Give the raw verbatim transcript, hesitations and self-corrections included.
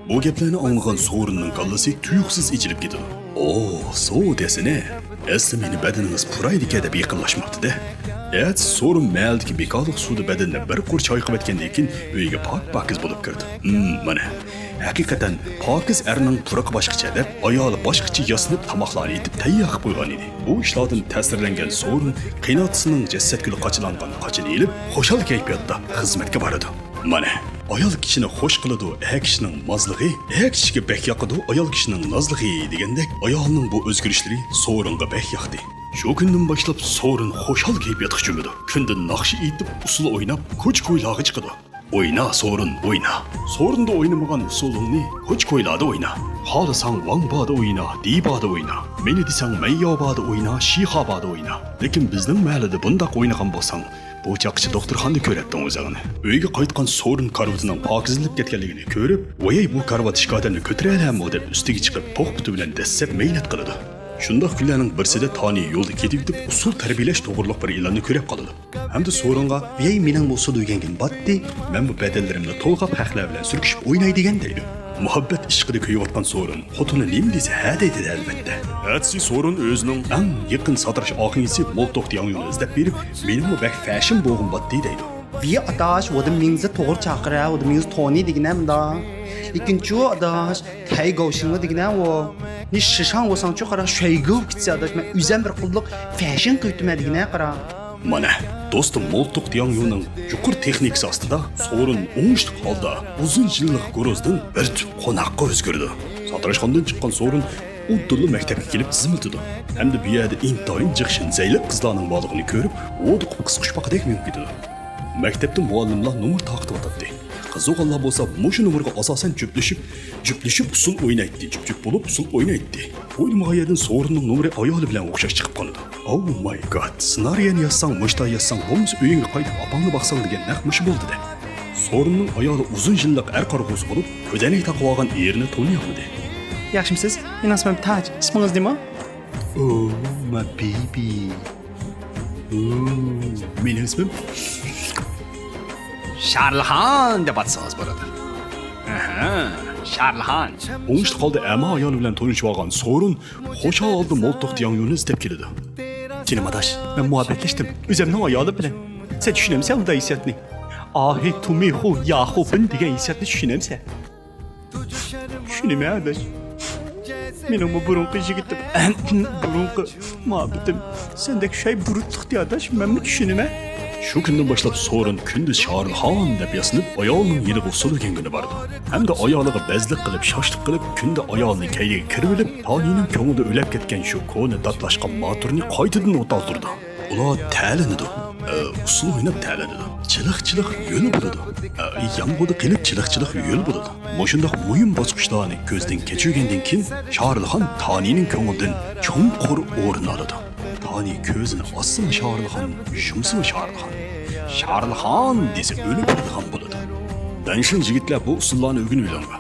بۇ گەپلەرنى ئاڭلىغان سورۇننىڭ كاللىسى تۇيۇقسىز ئېچىلىپ كېتىدۇ. ئو، سو دېسىنە، ئەسلى مېنى بەدىنىڭىز پۇرايدىكەن دەپ يېقىنلاشماپتىدە. ئەتىسى سورۇن مەھەللىدىكى بىكارلىق سۇدا بەدىنىنى بىر قۇر چايقىۋەتكەندىن كېيىن ئۆيگە پاك-پاكىز بولۇپ كىردى. ھىم، مانا. ھەقىقەتەن پاكىز ئەرنىڭ پۇرىقى باشقىچە دەپ، ئايالى باشقىچە ياسىنىپ تاماقلارنى ئېتىپ تەييار قىلىپ قويغان ئىدى. بۇ ئىشلاردىن تەسىرلەنگەن سورۇن قېيىنئاتىسىنىڭ جەسسەت گۈلى قاچىلانغان قاچىنى ئېلىپ، خۇشال كەيپىياتتا خىزمەتكە بارىدۇ. مانا، ئايال كىشىنى خوش قىلىدۇ، ئەر كىشىنىڭ مازلىقى، ئەر كىشىگە بەك ياقىدۇ، ئايال كىشىنىڭ نازلىقى دېگەندەك، ئايالنىڭ بۇ ئۆزگىرىشلىرى سورۇنغا بەك ياقتى. شۇ كۈندىن باشلاپ سورۇن خۇشال كەيپىياتقا چۆمىدۇ. كۈندە ناخشا ئېيتىپ، ئۇسسۇل ئويناپ، كوچا-كويلارغا چىقىدۇ. ئوينا، سورۇن، ئوينا. سورۇندا ئوينىمىغان ئۇسسۇلۇڭنى كوچا-كويلاردا ئوينا. خالىساڭ ۋاڭبادا ئوينا، دىبادا ئوينا. مېنى دېسەڭ مەيياۋادا ئوينا، شىخابادا ئوينا. لېكىن بىزنىڭ مەھەللىدە بۇنداق ئوينىغان بولساڭ، بۇ چاغقىچە دوختۇرخانىدا كۆرەتتىڭ ئۆزۈڭنى. ئۆيگە قايتقان سورۇن كارىۋىتىنىڭ پاكىزلىنىپ كەتكەنلىكىنى كۆرۈپ، ۋايەي، بۇ كارىۋات ئىككى ئادەمنى كۆتۈرەلەممۇ دەپ ئۈستىگە چىقىپ، پوق پۇتى بىلەن دەسسەپ مەينەت قىلىدۇ. شۇنداق كۈنلەرنىڭ بىرسىدە تانى يولدا كېتىۋېتىپ، ئۇسسۇل تەربىيەلەش توغرۇلۇق بىر ئېلاننى كۆرۈپ قالىدۇ. ھەمدە سورۇنغا، ۋىيەي، مېنىڭمۇ ئۇسسۇل ئۆگەنگىن باتتى، مەنمۇ بەدەنلىرىمنى تولغاپ خەقلەر بىلەن سۈركىشىپ ئويناي دېگەن دەيدۇ. مۇھەببەت ئىشقىدا كۆيۈۋاتقان سورۇن خوتۇنى نېمە دېسە ھە دەيدۇ ئەلۋەتتە. ئەتىسى سورۇن ئۆزىنىڭ ئەڭ يېقىن ساتىراش ئاغىنىسى مولتوق دياڭيۇنى ئىزدەپ بېرىپ، مېنىڭمۇ بەك فەشىن بولغۇم باتتى دەيدۇ. ۋىيەي ئاداش، ۋودىن مېڭزى توغرا چاقىرە، ۋودىن مېڭزى تونى دېگىنە مۇندا. لېكىن چۇ ئاداش، تەي گاۋشىڭلا دېگىنە ۋو. نى شىشاڭ بولساڭچۇ قارا، شەيگۇ كېتسە ئاداش، مەن ئۆزەم بىر قۇللۇق فەشىن قىلىۋېتىمەن دېگىنە قارا. مانا، دوستۇم مولتوق دياڭيۇنىڭ يۇقىرى تېخنىكىسى ئاستىدا سورۇن ئوڭۇشلۇق ھالدا ئۇزۇن يىللىق گۇرۇزدىن بىر تۈپ قوناققا ئۆزگىرىدۇ. ساتىراشخانىدىن چىققان سورۇن ئۇددىلا مەكتەپكە كېلىپ تىزىملىتىدۇ. ھەمدە بۇ يەردە ئىنتايىن جىق شىنزەيلىق قىزلارنىڭ بارلىقىنى كۆرۈپ، ھودۇقۇپ قىز قۇشپاقىدەك مېڭىپ كېتىدۇ. مەكتەپتە مۇئەللىملار نومۇر تارقىتىۋاتاتتى. قىزىققانلار بولسا مۇشۇ نومۇرغا ئاساسەن جۈپلىشىپ، جۈپلىشىپ ئۇسسۇل ئوينايتتى، جۈپ-جۈپ بولۇپ ئۇسسۇل ئوينايتتى. ئويلىمىغان يەردىن سورۇننىڭ نومۇرى ئايالى بىلەن ئوخشاش چىقىپ قالىدۇ. ئاۋۇ ماي گاد، سېنارىيەنى يازساڭ، مۇشتا يازساڭ، بولمىسا ئۆيۈڭگە قايتىپ ئاپاڭنى باقساڭ دېگەن نەق مۇشۇ بولدى-دە. سورۇننىڭ ئايالى ئۇزۇن يىللىق ئەر قارىغۇسى بولۇپ، كۆزەينەك تاقىۋالغان ئېرىنى تونۇيالمىدى. ياخشىمۇسىز؟ مېنىڭ ئىسمىم تاج. ئىسمىڭىز نېمە؟ ئو، ماي بېيبى. ئو، مېنىڭ ئىسمىم شارلىخان دەپ ئاتىسىڭىز بولىدۇ. ئەھە، شارلىخان. ئوڭۇشلۇق ھالدا ئەما ئايالى بىلەن تونۇشۇۋالغان سورۇن خۇشال ھالدا مولتوق دياڭيۇنى ئىزدەپ كېلىدۇ. جېنىم ئاداش، مەن مۇھەببەتلەشتىم. ئۆزۈمنىڭ ئايالى بىلەن. سەن چۈشىنەمسەن ئۇنداق ھېسسىياتنى؟ ئاھى، تۇمىخۇ، ياخۇ، بىن دېگەن ھېسسىياتنى چۈشىنەمسەن؟ چۈشىنىمەن ئاداش. مېنىڭمۇ بۇرۇنقى يىگىتىم، بۇرۇنقى مۇھەببىتىم سەندەك شەي بۇرۇتلۇقتى ئاداش، مەنمۇ چۈشىنىمەن. شۇ كۈندىن باشلاپ سورۇن كۈندۈز شارىلخان دەپ ياسىنىپ، ئايالىنىڭ يېنىغا ئۇسسۇل ئۆگەنگىلى بارىدۇ. ھەمدە ئايالىغا بەزلىك قىلىپ، شاشلىق قىلىپ، كۈندە ئايالىنى كەينىگە كىرىۋېلىپ، تانىنىڭ كۆڭلىدە ئۆلەپ كەتكەن شۇ كونا داتلاشقان ماتۇرنى قايتىدىن ئوتالدۇرىدۇ. ئۇلار تەلىنىدۇ. ئە، ئۇسسۇل ئويناپ تەلىنىدۇ. چىلىق-چىلىق يۆل بولىدۇ. ئە، يامغۇردا قېلىپ چىلىق-چىلىق يۆل بولىدۇ. مۇشۇنداق مۇھىم باسقۇچلارنى كۆزدىن كەچۈرگەندىن كېيىن، شارىلخان تانىنىڭ كۆڭلىدىن چوڭقۇر ئورۇن ئالىدۇ. تانى كۆزىنى ئاچسىمۇ شارىلخان، يۇمسىمۇ شارىلخان. شارىلخان دېسە ئۆلۈپ كېتىدىغان بولىدۇ. دەنشىن يىگىتلەر بۇ ئۇسسۇللارنى ئۆگىنىۋېلىڭلار.